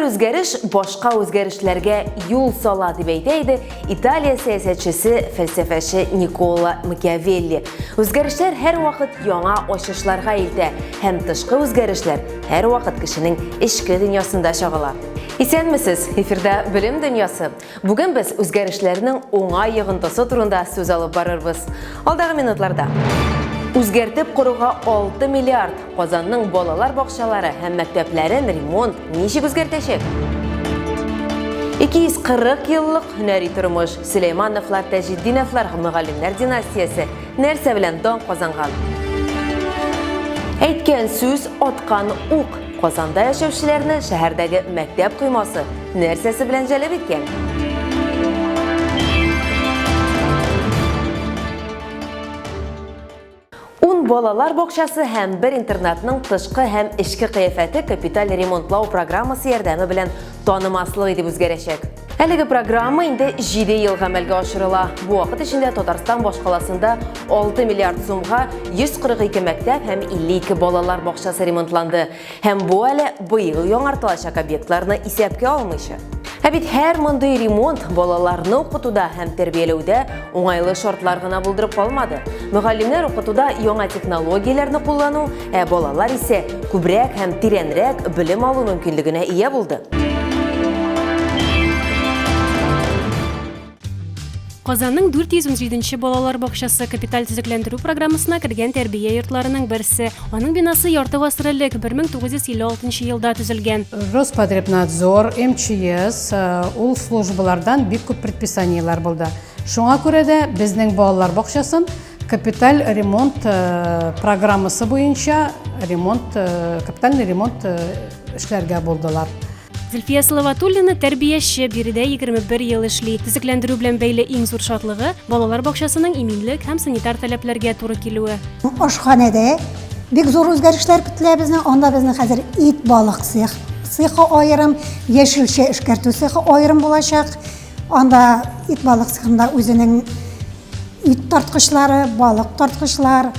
Бер үзгәреш башка үзгәрешләргә юл сала, дип әйтә иде Италия сәясәтчесе, фәлсәфәче Никола Макиавелли. Үзгәрешләр һәрвакыт яңа ачышларга илтә һәм тышкы үзгәрешләр һәрвакыт кешенең эчке дөньясында чагыла. Исәнмесез, эфирда Белем дөньясы. Бүген без үзгәрешләрнең уңай йогынтысы турында сүз алып барырбыз. Алдагы минутларда. Үзгәртеп коруга 6 миллиард. Казанның балалар бакчалары һәм мәктәпләрен ремонт ничек үзгәртәчәк? 240 еллык һөнәри тормыш. Сөләймановлар, Тәҗетдиновлар мөгаллимнәр династиясе нәрсә белән дан казанган? Әйткән сүз, аткан ук. Казанда яшәүчеләрне шәһәрдәге мәктәп коймасы нәрсәсе белән җәлеп иткән? Ун балалар бакчасы һәм бер интернатның тышкы һәм эчке кыяфәте капиталь ремонтлау программасы ярдәме белән танымаслык итеп үзгәрәчәк. Әлеге программа инде 7 ел гамәлгә ашырыла. Бу вакыт эчендә Татарстан башкаласында 6 миллиард сумга 142 мәктәп һәм 52 балалар бакчасы ремонтланды. Һәм бу әле быел яңартылачак объектларны исәпкә алмыйча. Ә бит һәр мондый ремонт балаларны укытуда һәм тәрбияләүдә уңайлы шартлар гына булдырып калмады. Мөгаллимнәр укытуда яңа технологияләрне куллану, ә балалар исә күбрәк һәм тирәнрәк белем алу мөмкинлегенә ия булды. Казанның 417 нче балалар бакчасы капиталь төзекләндерү программасына кергән тәрбия йортларының берсе. Аның бинасы ярты гасыр элек, 1956 елда төзелгән. Роспотребнадзор, МЧС, ул службалардан бик күп предписаниеләр булды. Шуңа күрә дә безнең балалар бакчасын капиталь ремонт программасы буенча ремонт, капитальный ремонт эшләргә булдылар. Зөлфия Салаватуллина тәрбияче, биредә 21 ел эшли. Төзекләндерү белән бәйле иң зур шатлыгы, балалар бакчасының иминлек һәм санитар таләпләргә туры килүе. Ашханәдә бик зур үзгәрешләр көтелә безнең. Анда безнең хәзер ит, балык цех, цехы аерым, яшелчә эшкәртү цехы аерым булачак. Анда ит, балык цехында үзенең ит тарткычлары, балык тарткычлар,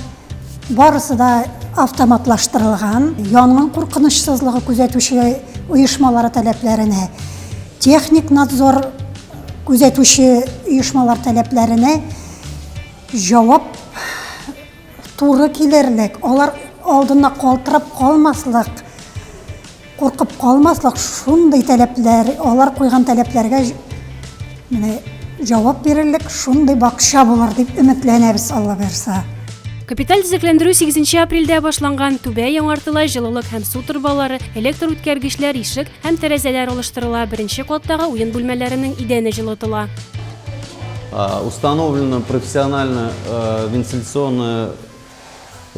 барысы да автоматлаштырылган. Янгын куркынычсызлыгы күзәтүче оешмалары таләпләренә, техник надзор күзәтүче оешмалар таләпләренә җавап туры килерлек, алар алдында калтырап калмаслык, Куркып калмаслык шундый таләпләр, алар куйган таләпләргә менә җавап бирерлек шундый бакча булыр дип өметләнәбез, Алла боерса. Капиталь төзекләндерү 8 апрельдә башланган. Түбә яңартыла, җылылык һәм су торбалары, электр үткәргечләр, ишек һәм тәрәзәләр алыштырыла, беренче каттагы уен бүлмәләренең идәне җылытыла. Установлена профессиональная вентиляционная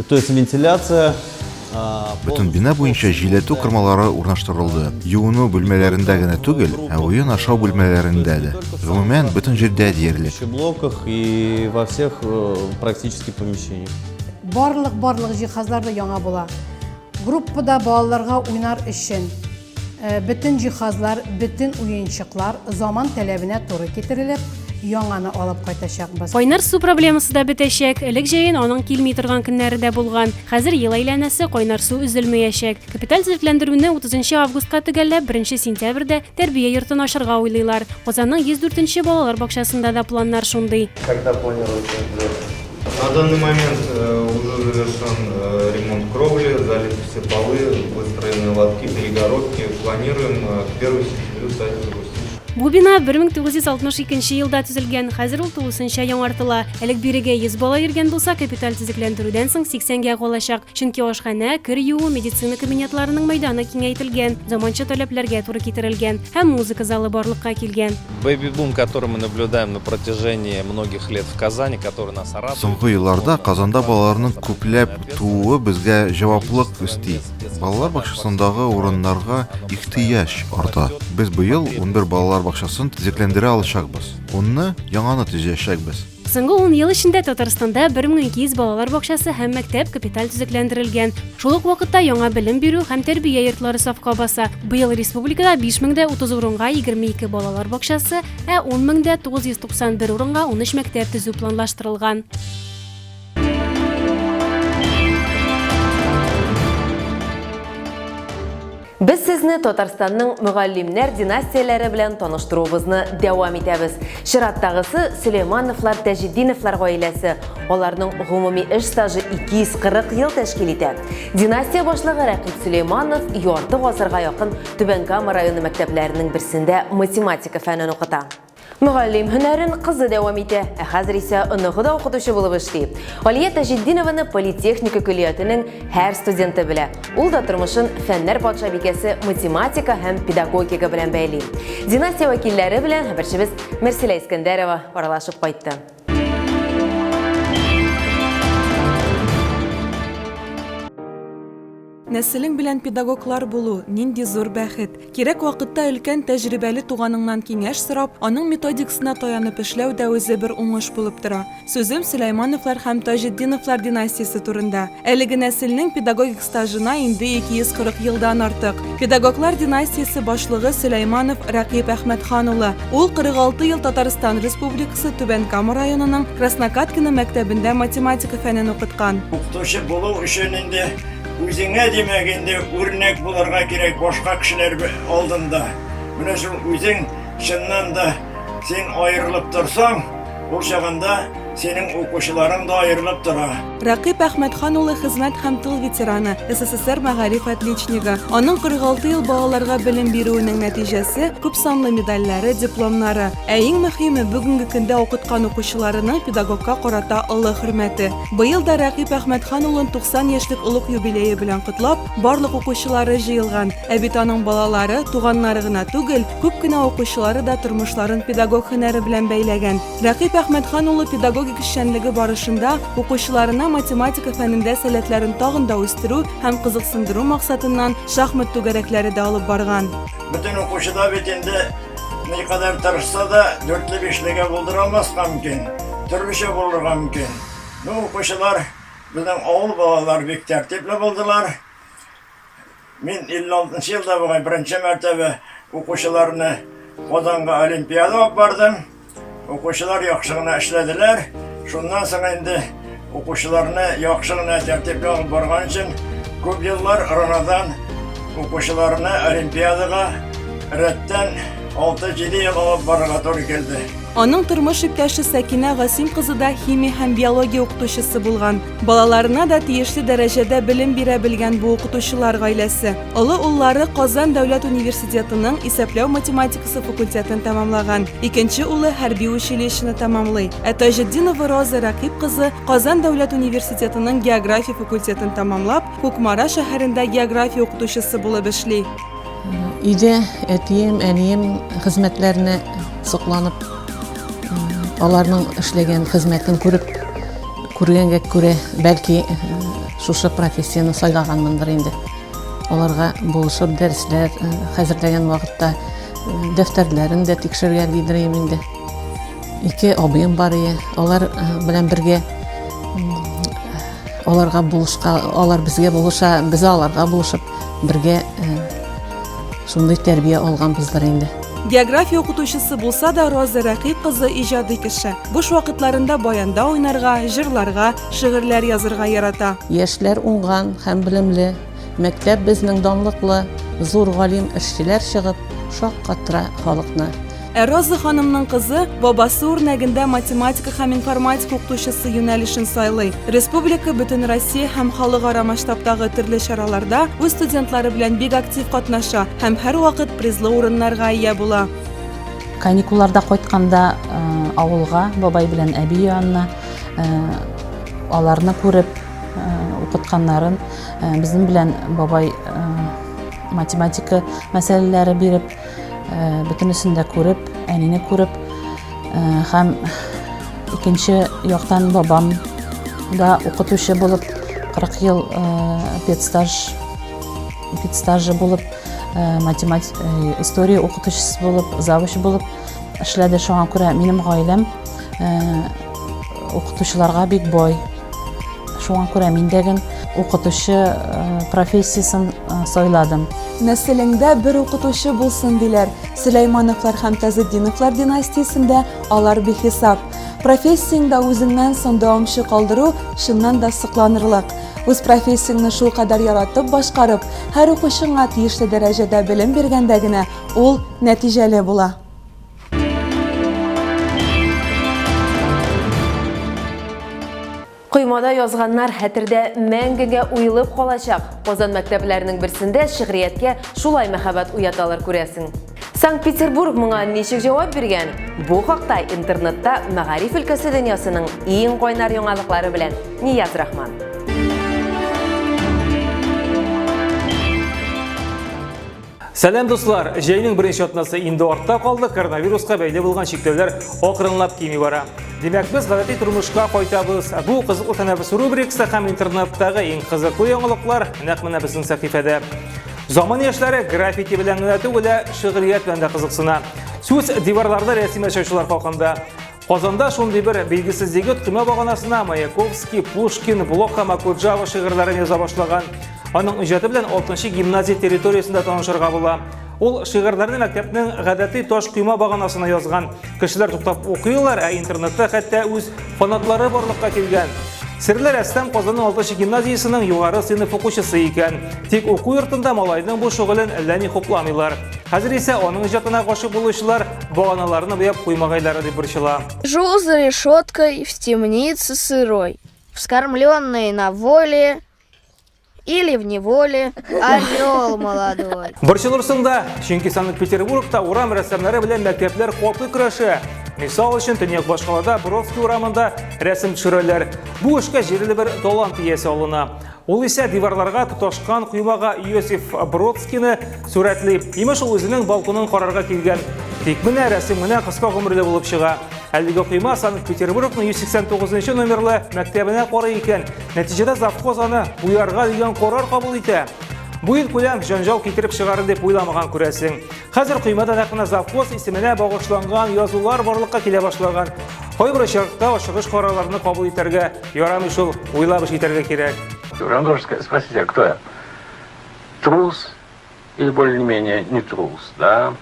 То есть вентиляция Бөтен бина буенча җилләтү кырмалары урнаштырылды. Юыну бүлмәләрендә генә түгел, ә уен ашау бүлмәләрендә дә. Гомумән, бөтен җирдә диярлек. Блоках и во всех э, практически помещениях. Барлык барлык җиһазлар да яңа була. Группада балаларга уйнар өчен Э, бөтен җиһазлар, бөтен уенчыклар заман таләбенә туры китерелеп, яңаны алып кайтачакбыз. Кайнар су проблемасы да бетәчәк. Элек җәен аның килми торган көннәре дә булган. Хәзер ел әйләнәсе кайнар су өзелмәячәк. Капиталь төзекләндерүне 30 августка төгәлләп, 1 сентябрьдә тәрбия йортын ачарга уйлыйлар. Казанның 104 нче балалар бакчасында да планнар шундый. Когда планируете На данный момент э, уже завершен э, ремонт кровли, залиты все полы, выстроены лотки, перегородки. Планируем э, к 1 сентябрю садик запустить. Бу бина 1962 елда төзелгән, хәзер ул тулысынча яңартыла. Элек бирегә 100 бала йөргән булса, капиталь төзекләндерүдән соң 80гә калачак. Чөнки ашханә, кер юу, медицина кабинетларының мәйданы киңәйтелгән, заманча таләпләргә туры китерелгән һәм музыка залы барлыкка килгән. Бэби-бум, который мы наблюдаем на протяжении многих лет в Казани, который нас радует. Соңгы елларда Казанда балаларның күпләп тууы безгә җаваплылык өсти. Балалар бакчасындагы урыннарга ихтыяҗ арта. Без быел 11 балалар бакчасын төзекләндерә алачакбыз. Унны яңаны төзиячәкбез. Соңгы ун ел эчендә Татарстанда 1200 балалар бакчасы һәм мәктәп капиталь төзекләндерелгән. Шул ук вакытта яңа белем бирү һәм тәрбия йортлары сафка баса. Быел республикада 5030 урынга 22 балалар бакчасы, ә 10991 урынга 13 мәктәп төзү планлаштырылган. Без сезне Татарстанның мөгаллимнәр династияләре белән таныштыруыбызны дәвам итәбез. Чираттагысы Сөләймановлар Тәҗетдиновлар гаиләсе. Аларның гомуми эш стажы 240 ел тәшкил итә. Династия башлыгы Рәкыйп Сөләйманов ярты гасырга якын Түбән Кама районы мәктәпләренең берсендә математика фәнен укыта. Мөгаллим һөнәрен кызы дәвам итә, ә хәзер исә оныгы да укытучы булып эшли. Алия Таҗетдинованы политехника көллиятенең һәр студенты белә. Ул да тормышын фәннәр патшабикәсе математика һәм педагогика белән бәйли. Династия вәкилләре белән хәбәрчебез Мәрсилә Искәндәрова аралашып кайтты. Нәселең белән педагоглар булу, нинди зур бәхет! Кирәк вакытта өлкән тәҗрибәле туганыңнан киңәш сорап, аның методикасына таянып эшләү дә үзе бер уңыш булып тора. Сүзем Сөләймановлар һәм Таҗетдиновлар династиясе турында. Әлеге нәселнең педагогик стажына инде 240 елдан артык. Педагоглар династиясе башлыгы Сөләйманов Рәкыйп Әхмәтхан улы. Ул 46 ел Татарстан Республикасы Түбән Кама районының Краснокаткино мәктәбендә математика фәнен укыткан. Укытучы булу өчен инде үзеңә, димәк, инде үрнәк булырга кирәк башка кешеләр алдында. Менә шул үзең чыннан да син аерылып торсаң, ул чагында синең укучыларың да аерылып тора. Рәкыйп Әхмәтхан улы хезмәт һәм тыл ветераны, СССР мәгариф отличнигы. Аның 46 ел балаларга белем бирүенең нәтиҗәсе, күпсанлы медальләре, дипломнары. Ә иң мөһиме, бүгенге көндә укыткан укучыларының педагогка карата олы хөрмәте. Быел да Рәкыйп Әхмәтхан улын 90 яшьлек олуг юбилее белән котлап, барлык укучылары җыелган. Ә бит аның балалары, туганнары гына түгел, күп кенә укучылары да тормышларын педагог һөнәре белән бәйләгән. Рәкыйп Әхмәтхан улы педагогик эшчәнлеге барышында укучыларына математика фәнендә сәләтләрен тагын да үстерү һәм кызыксындыру максатыннан шахмат түгәрәкләре дә алып барган. Бөтен укучы да бит инде никадәр тырышса да, дүртле-бишлегә булдыра алмаска мөмкин. Төрлечә булырга мөмкин. Ну, укучылар, безнең авыл балалары бик тәртипле булдылар. Мин 56 нчы елда бугай беренче мәртәбә укучыларны Казанга олимпиада алып бардым. Укучылар яхшы гына эшләделәр. Шуннан соң инде укучыларны яхшы гына тәртипле алып барган өчен күп еллар Ронадан укучыларны олимпиадага рәттән 6-7 ел алып барырга туры килде. Аның тормыш иптәше Сәкинә Гасим кызы да химия һәм биология укытучысы булган. Балаларына да тиешле дәрәҗәдә белем бирә белгән бу укытучылар гаиләсе. Олы уллары Казан дәүләт университетының исәпләү математикасы факультетын тәмамлаган. Икенче улы хәрби училищены тәмамлый. Ә Таҗетдинова Роза Рәкыйп кызы Казан дәүләт университетының география факультетын тәмамлап, Кукмара шәһәрендә география укытучысы булып эшли. Өйдә әтием, әнием хезмәтләренә сокланып, аларның эшләгән хезмәтен күреп, күргәнгә күрә, бәлки шушы профессияне сайлаганмындыр инде. Аларга булышып дәресләр хәзерләгән вакытта дәфтәрләрен дә тикшергән дидер инде. Ике абыем бар ие, алар белән бергә аларга булышка, алар безгә булыша, без аларга булышып бергә шундый тәрбия алганбыздыр инде. География укытучысы булса да, Роза Рәкыйп кызы иҗади кеше. Буш вакытларында баянда уйнарга, җырларга, шигырьләр язырга ярата. Яшьләр уңган һәм белемле, мәктәп безнең данлыклы, зур галим эшчеләр чыгып, шаккатыра халыкны. Ә Роза ханымның кызы бабасы үрнәгендә математика һәм информатика укытучысы юнәлешен сайлый. Республика, бөтенроссия һәм халыкара масштабтагы төрле чараларда үз студентлары белән бик актив катнаша һәм һәрвакыт призлы урыннарга ия була. Каникулларда кайтканда авылга бабай белән әби янына аларны күреп укытканнарын безнең белән бабай математика мәсьәләләре биреп Бөтенесен дә күреп, әнине күреп һәм икенче яктан бабам да укытучы булып 40 ел педстаж педстажы булып математик история укытучысы булып завуч булып эшләде. Шуңа күрә минем гаиләм укытучыларга бик бай. Шуңа күрә мин дә ген укытучы профессиясен сайладым. Нәселеңдә бер укытучы булсын, диләр. Сөләймановлар һәм Тазетдиновлар династиясендә алар бихисап. Профессияңдә үзеңнән соң дәвамчы калдыру чыннан да сокланырлык. Үз профессияңне шулкадәр яратып башкарып, һәр укучыңа тиешле дәрәҗәдә белем биргәндә генә ул нәтиҗәле була. Коймада язганнар хәтердә мәңгегә уелып калачак. Казан мәктәпләренең берсендә шигърияткә шулай мәхәббәт уяталар күрәсең. Санкт-Петербург моңа ничек җавап биргән? Бу хакта интернетта мәгариф өлкәсе дөньясының иң кайнар яңалыклары белән Нияз Рахман. Сәлам, дуслар! Җәйнең беренче атнасы инде артта калды, коронавируска бәйле булган чикләүләр акрынлап кими бара. Димәк, без гадәти тормышка кайтабыз. Бу кызыклы тәнәфес рубрикасы һәм интернеттагы иң кызыклы яңалыклар нәкъ менә безнең сәхифәдә. Заман яшьләре граффити белән генә түгел, ә шигърият белән дә кызыксына. Сүз диварларда рәсем ясаучылар хакында. Казанда шундый бер билгесез егет койма баганасына Маяковский, Пушкин, Блок һәм Окуджава шигырьләрен яза башлаган. Аның иҗаты белән 6 гимназия территориясендә танышырга була. Ул шигырьләрне мәктәпнең гадәти таш койма баганасына язган. Кешеләр туктап укыйлар, ә интернетта хәтта үз фанатлары барлыкка килгән. Серле рәссам Казанның 6 гимназиясенең югары сыйныф укучысы икән. Тик уку йортында малайның бу шөгылен әллә ни хупламыйлар. Хәзер исә аның иҗатына гашыйк булучылар баганаларны буяп куймагайлары дип борчыла. Жил за решеткой в темнице сырой, вскормленный на воле или в неволе, орел молодой. Борчылырсың да, чөнки Санкт-Петербургта урам рәссамнары белән мәктәпләр каты көрәшә. Мисал өчен, төньяк башкалада Бродский урамында рәсем төшерәләр. Бу эшкә җирле бер талант иясе алына. Ул исә диварларга тоташкан коймага Иосиф Бродскийны сурәтли. Имеш, ул үзенең балконын карарга килгән. Тик менә рәсем генә кыска гомерле булып чыга. Әлеге койма Санкт-Петербургның 189 номерлы мәктәбенә карый икән. Нәтиҗәдә завхоз аны буярга дигән карар кабул итә. Бу ил күләм җанҗал китереп чыгарыр дип уйламаган күрәсең. Хәзер коймада нәкъ менә завхоз исеменә багышланган язулар барлыкка килә башлаган. Кайбер очракта ашыгыч карарларны кабул итәргә Ярамый шул, уйлап эш итәргә кирәк. Он должен спросить, а кто я? Трус или более-менее не трус, да?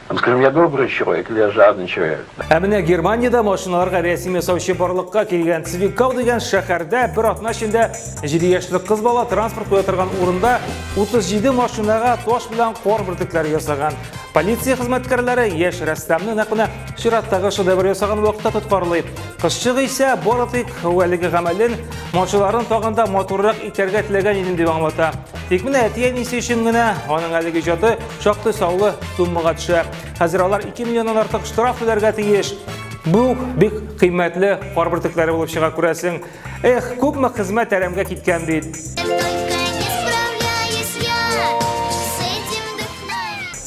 Там, скажем, я добрый человек или я жадный человек. Ә менә Германиядә машиналарга рәсем ясаучы барлыкка килгән Цвикау дигән шәһәрдә бер атна эчендә 7 яшьлек кыз бала транспорт куя торган урында 37 машинага таш белән кар бөртекләре ясаган. Полиция хезмәткәрләре яшь рәссамны нәкъ менә чираттагы шедевр ясаган вакытта тоткарлый. Кызчык исә бары тик әлеге гамәлен машиналарын тагын да матуррак итәргә теләгән идем дип аңлата. Тик менә әти-әнисе өчен генә аның әлеге иҗаты шактый саллы суммага төшә. Хәзер алар 2 миллионнан артык штраф түләргә тиеш. Бу бик кыйммәтле кар бөртекләре булып чыга күрәсең. Эх, күпме хезмәт әрәмгә киткән бит.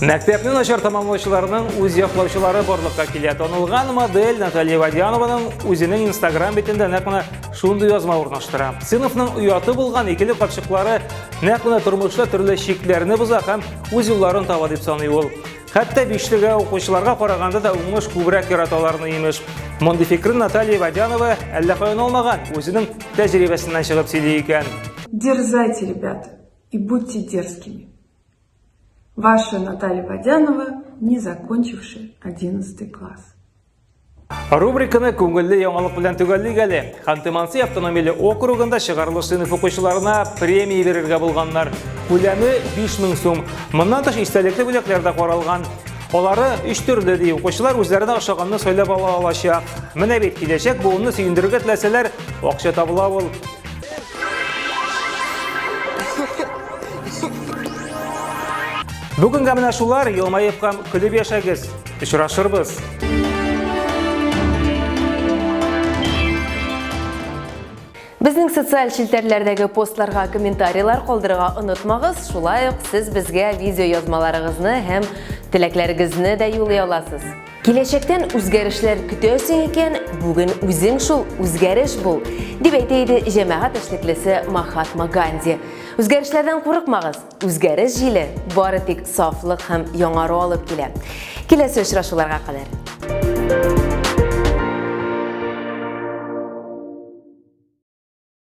Мәктәпне начар тәмамлаучыларның үз яклаучылары барлыкка килә. Танылган модель Наталья Вадьянованың үзенең Инстаграм битендә нәкъ менә шундый язма урнаштыра. Сыйныфның ояты булган икеле капчыклары нәкъ менә тормышта төрле чикләрне боза һәм үз юлларын таба дип саный ул. Хәтта бишлегә укучыларга караганда да уңыш күбрәк ярата аларны имеш. Мондый фикерен Наталья Вадянова әллә каян алмаган, үзенең тәҗрибәсеннән чыгып сөйли икән. Дерзайте, ребята, и будьте дерзкими. Ваша Наталья Водянова, не закончившая 11 класс. Рубриканы күңелле яңалык белән төгәллик әле. Ханты-Мансый автономияле округында чыгарылыш сыйныф укучыларына премия бирергә булганнар. Күләме 5000 сум. Моннан тыш истәлекле бүләкләр дә каралган. Алары өч төрле ди. Укучылар үзләренә ошаганны сайлап ала алачак. Менә бит киләчәк буынны сөендерергә теләсәләр, акча табыла ул. Бүгенгә менә шулар, елмаеп һәм көлеп яшәгез. Очрашырбыз. Безнең социаль челтәрләрдәге постларга комментарийлар калдырырга онытмагыз. Шулай ук сез безгә видео язмаларыгызны һәм теләкләрегезне дә юлый аласыз. Киләчәктән үзгәрешләр көтәсең икән, бүген үзең шул үзгәреш бул, дип әйтә иде җәмәгать эшлеклесе Махатма Ганди. Үзгәрешләрдән курыкмагыз, үзгәреш җиле бары тик сафлык һәм яңару алып килә. Киләсе очрашуларга кадәр.